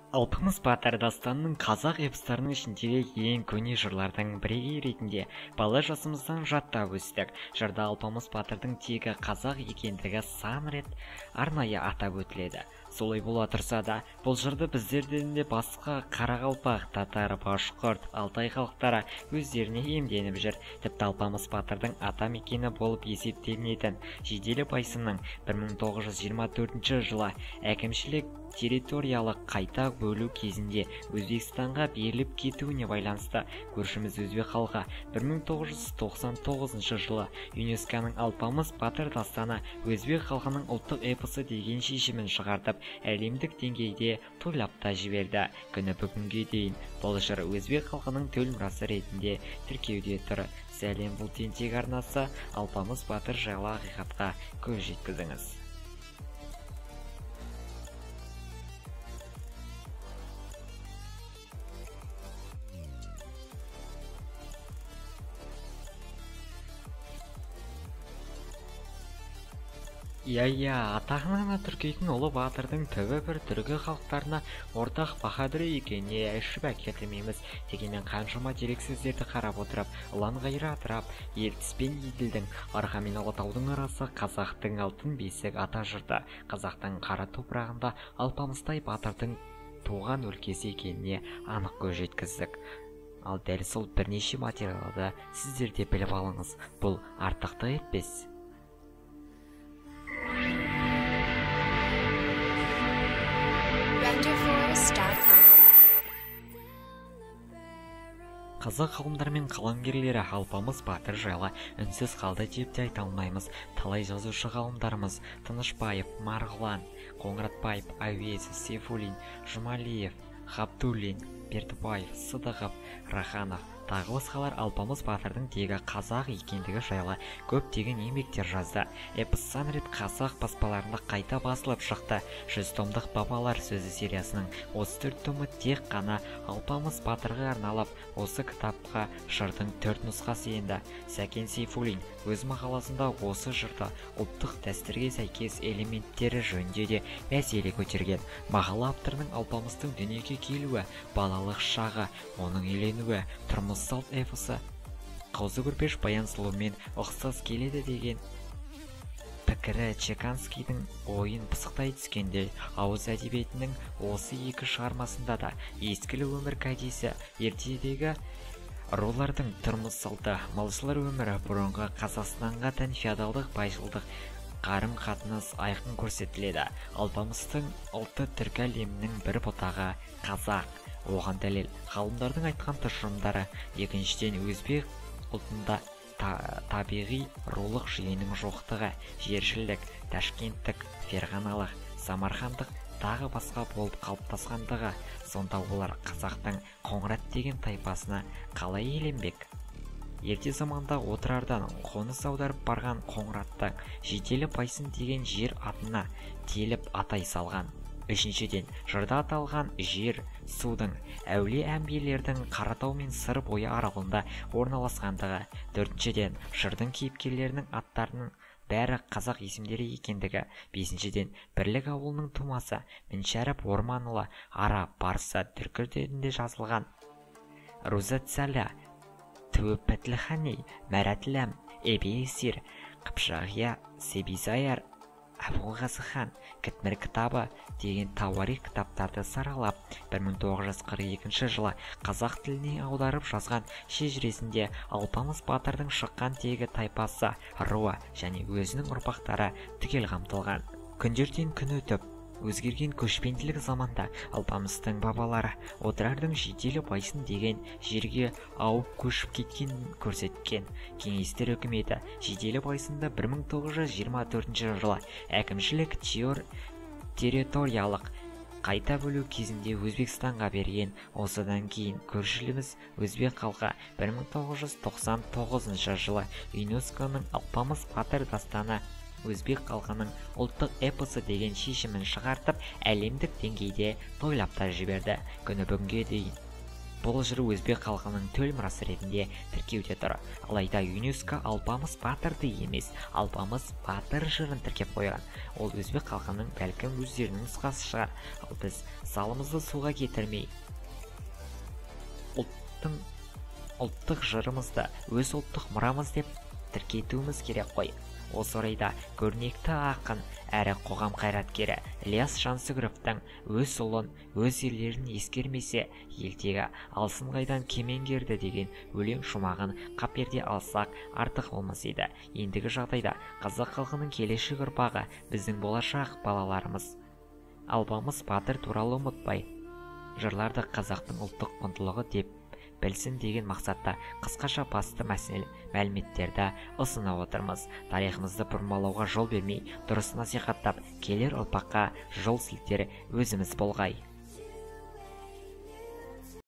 Алпамыс батыр дастанының қазақ эпостарының ішіндегі ең көне жырлардың бірегейі ретінде бала жасымыздан жаттап өстік. Жырда Алпамыс батырдың тегі қазақ екендігі сан рет арнайы атап өтіледі. Солай бола тұрса да, бұл жырды біздерден де басқа қарақалпақ, татар, башқұрт, алтай халықтары өздеріне иемденіп жүр. Тіпті Алпамыс батырдың ата мекені болып есептелінетін Жиделі Байсынның 1924 жылы әкімшілік территориялық қайта бөлу кезінде Өзбекстанға беріліп кетуіне байланысты көршіміз өзбек халқы 1999 жылы ЮНЕСКО-ның Алпамыс батыр дастаны өзбек халқының ұлттық эпосы деген шешімін шығартып, әлемдік деңгейде тойлап та жіберді. Күні бүгінге дейін бұл жыр өзбек халқының төл мұрасы ретінде тіркеуде тұр. Сәлем, бұл Тентек арнасы. Алпамыс батыр жайлы ақиқатқа көз жеткізіңіз. Иә, атағынан түркейтін ұлы батырдың түбі бір түркі халықтарына ортақ баһадүр екеніне шүбә келтірмейміз. Дегенмен қаншама дерексіздерді қарап отырып, ұлан-ғайыр атырап, Ертіс пен Еділдің, Арқа мен Алатаудың арасы қазақтың алтын бесік ата жұрты, қазақтың қара топырағында Алпамыстай батырдың туған өлкесі екеніне анық көз жеткіздік. Ал дәл сол бірнеше материалды сіздер де біліп алыңыз. Бұл артықтық етпес. Қазақ ғалымдары мен қаламгерлері Алпамыс батыр жайлы үнсіз қалды деп те айта алмаймыз. Талай жазушы ғалымдарымыз Тынышбаев, Марғұлан, Қоңыратбаев, Әуезов, Сейфуллин, Жұмалиев, Ғабдуллин, Бердібаев, Сыдықов, Раханов, тағы басқалар Алпамыс батырдың тегі қазақ екендігі жайлы көптеген еңбектер жазды. Эпос сан рет қазақ баспаларында қайта басылып шықты. 100 томдық Бабалар сөзі сериясының 34 томы тек қана Алпамыс батырға арналып, осы кітапқа жырдың 4 нұсқасы енді. Сәкен Сейфуллин өз мақаласында осы жырды ұлттық дәстүрге сәйкес элементтері жөнінде де мәселе көтерген. Мақала авторының Алпамыстың дүниеге келуі, балалық шағы, оның үйленуі, тұрмыс салт эпосы Қозы Көрпеш Баян сұлумен ұқсас келеді деген пікірі Чеканскийдің ойын пысықтай түскенде, ауыз әдебиетінің осы екі шығармасында да ескілі өмір кәдесі, ертедегі рулардың тұрмыс салты, малшылар өмірі, бұрынғы Қазақстанға тән феодалдық байшылдық қарым-қатынас айқын көрсетіледі. Алпамыстың ұлты түркі әлемінің бір бұтағы қазақ. Оған дәлел ғалымдардың айтқан тұжырымдары. Екіншіден, өзбек ұлтында табиғи рулық жүйенің жоқтығы, жершілдік, ташкенттік, ферғаналық, самарқандық тағы басқа болып қалыптасқандығы. Сонда олар қазақтың Қоңырат деген тайпасына қалай еленбек? Ерте заманда Отырардан қоныс аударып барған Қоңыраттың Жиделі Байсын деген жер атына теліп атай салған. Үшіншіден, жырда аталған жер, судың, әулие әмбиелердің Қаратау мен Сыр бойы аралығында орналасқандығы. Төртіншіден, жырдың кейіпкерлерінің аттарының бәрі қазақ есімдері екендігі. Бесіншіден, Бірлік ауылының тумасы Міншәріп Орманұлы араб, парсы, түркі тілінде жазылған Рузатсаля, Түпітліхани, Мәратләм, Эбиесир, Қыпшағия, Себизаяр, Абылғазы Кітмір кітабы деген тауарих кітаптарды саралап, 1942 жылы қазақ тіліне аударып жазған шежіресінде Алпамыс батырдың шыққан тегі, тайпасы, руы және өзінің ұрпақтары түгел қамтылған. Күндерден күн өтіп, өзгерген көшпенділік заманда Алпамыстың бабалары Отырардың Жиделі Байсын деген жерге ауып көшіп кеткенін көрсеткен. Кеңестер үкіметі Жиделі Байсынды 1924 жылы әкімшілік территориялық қайта бөлу кезінде Өзбекстанға берген. Осыдан кейін көршіліміз өзбек халқы 1999 жылы ЮНЕСКО-ның Алпамыс батыр дастаны өзбек халқының ұлттық эпосы деген шешімін шығартып, әлемдік деңгейде тойлап та жіберді. Күні бүгінге дейін Бұл жыр өзбек халқының төл мұрасы ретінде тіркеуде тұр. Алайда ЮНЕСКО Алпамыс батырды емес, Алпамыс батыр жырын тіркеп қойған. Ол өзбек халқының бәлкім өздерінің нұсқасы шығар. Ал біз залымызды суға кетірмей, ұлттық жырымызды өз ұлттық мұрамыз деп тіркетуіміз керек қой. Осы орайда көрнекті ақын әрі қоғам қайраткері Ілияс Жансүгіровтің өз ұлын, өз ерлерін ескермесе, елтегі алсын қайдан кемеңгерді деген өлең шумағын қаперде алсақ артық болмас еді. Ендігі жағдайда қазақ халқының келешек ұрпағы, біздің болашақ балаларымыз Алпамыс батыр туралы ұмытпай, жырларды қазақтың ұлттық құндылығы деп білсін деген мақсатта қысқаша басты мәліметтерді ұсынып отырмыз. Тарихымызды бұрмалауға жол бермей, дұрыс насихаттап, келер ұрпаққа жол сілтер өзіміз болғай.